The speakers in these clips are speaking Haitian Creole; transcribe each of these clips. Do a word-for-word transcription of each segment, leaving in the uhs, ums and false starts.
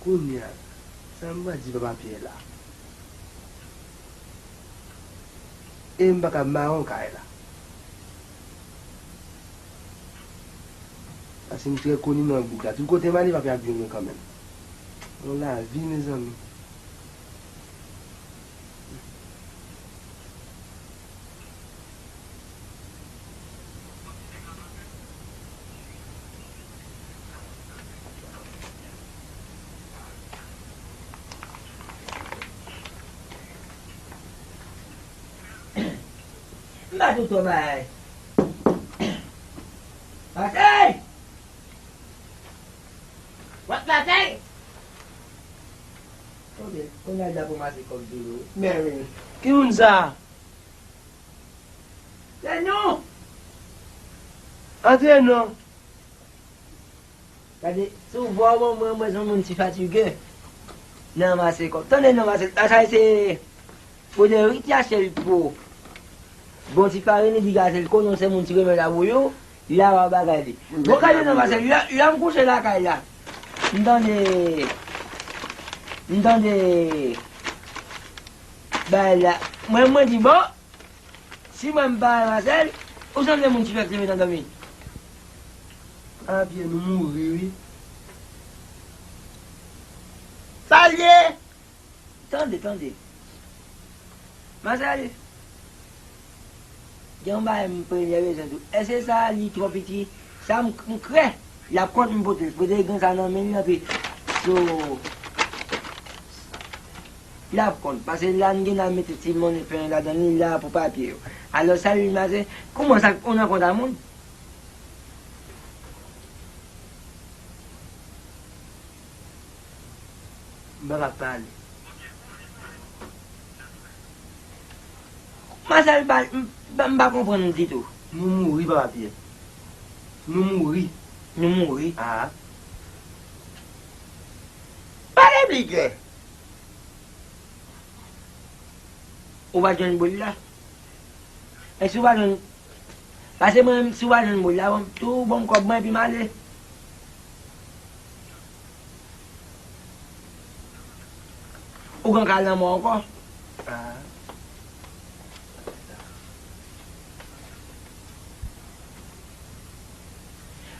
Kounye a la, sa m pral di papa Pyè la? E m pa ka mawon kay la. Paske m trè koni nan bouk la. Tout kote m ale, papa ap jwenn mwen kanmenm. Yon lavi, mezanmi. M pa tou twò bagay. Patey! Wap patey! Ok, kounye a l ap ranmase kòb dolo. Mary. Ki moun sa? Se nou! Antre non. Gade, sou vwa w, mwen, mwen, se yon moun ki fatige nan ranmase kòb. Tande non, Marcel, sa se Frederic ki achte l pou bon ti farin, li di Gazelle konnen se moun ki remèt a pou yo, li la wè bagay li. Bon, gade non, Marcel, lè, lè m kouche lakay la, m tande, m tande bagay la. Mwen, mwen di, bon, si mwen m pa Marcel, ou sanble moun ki fèk leve nan dòmi. A, Pyè, nou mouri, wi. Sa l ye? Tande, tande. Marcel, gen yon bagay m premye bezwen di w. Èske sa li twò piti? Sa m, m kwè l ap konn m pote l. Pote l gen sa nan men l antre. So, l ap konn. Paske la n gen nan mete ti monnen pen ladan li la pou papye yo. Alò, sa li mache, kòman sa, ou nan kont a moun? M pa ka pale. Marcel, m pa, m, m pa konprann ditou. Nou mouri, papa Pyè. Nou mouri. Nou mouri. Ah. Pale pli klè. Ou pa jwenn boul la? Èske ou pa jwenn? Pase mwen, si w pa jwenn boul la, bon, tou ban m kòb mwen epi m ale. Ou gen kal nan men w ankò? Ah.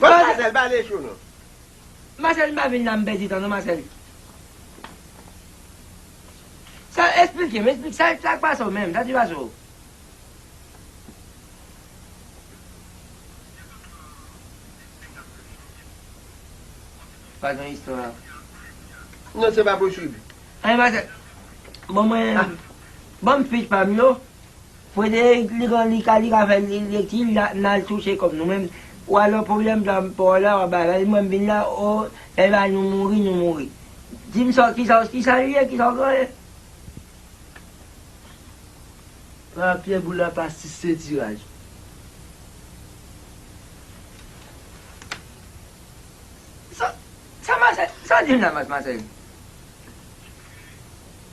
Bon, Marcel, pale cho non. Marcel, m pa vin la, m pèdi tan non, Marcel. Sa, eksplike m, eksplike sa, sa k pase w menm, sa ki pase w? Pa gen istwa. Non, se pa posib. Ay, Marcel, bon, mwen, ah, ban m fich pa m yo. Frederic, li ka, li ka, li ka fè li, li, li, li, n al touche kòb nou menm. Ou alò pwoblèm sa, pa w la, w ap bay, mwen m vin la, o, e ba nou mouri, nou mouri. Di m sa, kisa, kisa li ye, kisa w genyen? Papye boul la pa sis se tiraj. Sa, sa Marcel, sa w di m la, Marcel?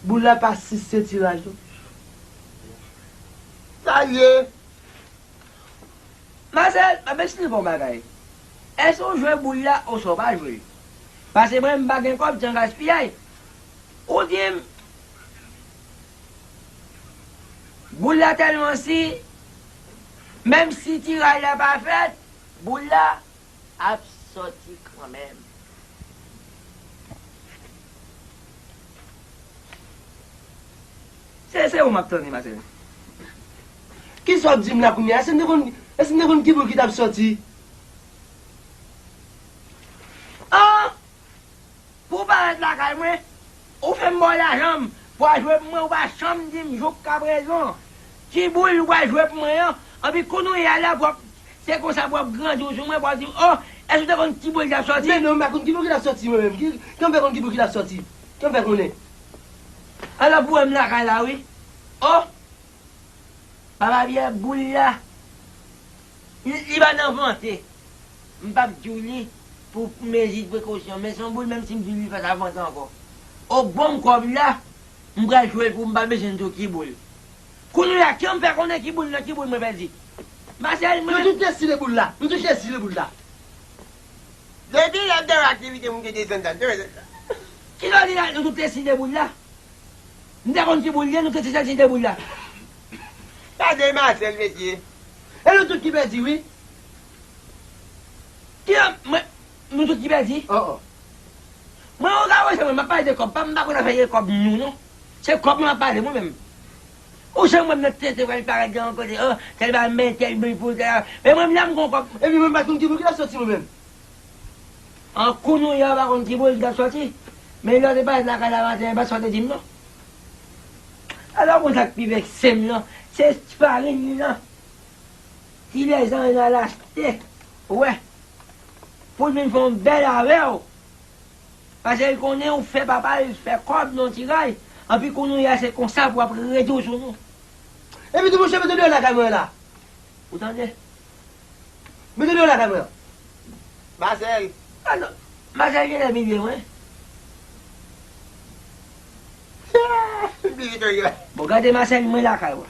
Boul la pa sis se tiraj non. Sa l ye? Marcel, m ap eksplike w yon bagay. Èske w jwe boul la oswa w pa jwe l? Paske mwen, m pa gen kòb, jan gaspiyay. Ou di m, boul la tèlman si, menm si tiraj la pa fèt, boul la ap sòti kanmenm. Se, se ou m ap tande, Marcel. Kisa w ap di m la kounye a? Èske m te konn, èske m te konn ki boul ki t ap sòti? An! Pou w parèt lakay mwen, ou fè m ba w lajan m, pou w al jwe pou mwen, ou pa janm di m jouskaprezan ki boul ou pral jwe pou mwen an, anpi kounye a la, w ap, se konsa w ap grandi w sou mwen, w ap di m, o, èske w te konn ki boul ki t ap sòti? Men non, m pa konn ki boul ki t ap sòti mwen menm. Ki, kòman m fè konn ki boul ki t ap sòti? Kòman m fè konnen? Alò pou w wè m lakay la, wi. O! Papa Pyè, boul la, li, li pa nan vante. M p ap di w li pou mezi prekosyon, men se yon boul, menm si m di w li fè sa vante ankò. O, ban m kòb la, m pral jwe l pou m pa bezwen di w ki boul. Kounye a, kè m fè konnen ki boul nan ki boul mwen pèdi. Marcel, mwen. M touche si le boul la. M touche si le boul la. Depi lè m te wè aktivite moun ki desann sa, m te wè sa. Kilè w di la, nou tout te si de boul la? M te konn ki boul ye, nou tout te si de boul la. Gade Marcel, mesye. E nou tout ki pèdi, wi. Kilè, mwen, nou tout ki pèdi? Oh, oh. Mwen, ou ka wè, mwen, m ap pale de kòb pa m, m pa konn afè de kòb nou, non. Se kòb mwen ap pale, mwen menm. Ou janm wè m nan tete, wè l parèt nan yon kote, oh, tèl bagay, men tèl bri pou tèl. Men mwen menm la, m gon kòb. Epi mwen, m pa t konn ki boul ki t ap soti, mwen menm. An kounouya, ou pa konn ki boul ki t ap soti. Men lè w te parèt lakay la maten, pa t sa w te di m, non. Alò, ou konn sa k pi vekse m, non? Se farin li, non. Ti lèzan al achte, ou wè. Pou l vin fè yon bèl avè w. Paske l konnen ou fè papa l fè kòb nan tiray. Anpi kounye a se konsa pou ap rete w sou nou. Epi tou monchè, mete deyò lakay mwen la. Ou tande? Mete deyò lakay mwen. Marcel. Ah non. Marcel genlè bliye mwen. Bliye tou yo. Bon, gade Marcel, mwen lakay ou.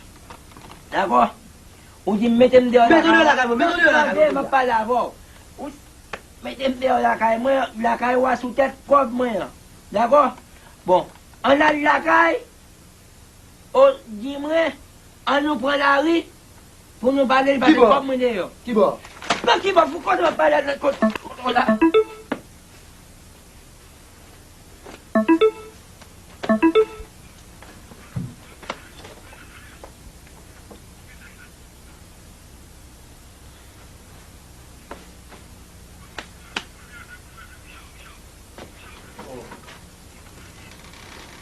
Dakò? Ou di m mete m deyò lakay mwen. Mete deyò lakay mwen, mete deyò lakay mwen. Tande, m ap pale avè w. Ou mete m deyò lakay mwen, lakay ou a sou tèt kòb mwen an. Dakò? Bon, ann al lakay, ou di mwen, ann nou pran lari pou nou pale, l pase kòb mwen deyò. Kibò? Nan kibò, pou kote m ap pale a, kote, kote la.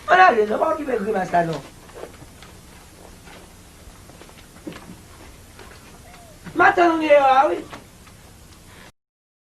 Ann ale non, pa okipe grimas la non. M ap tann ou deyò a wi.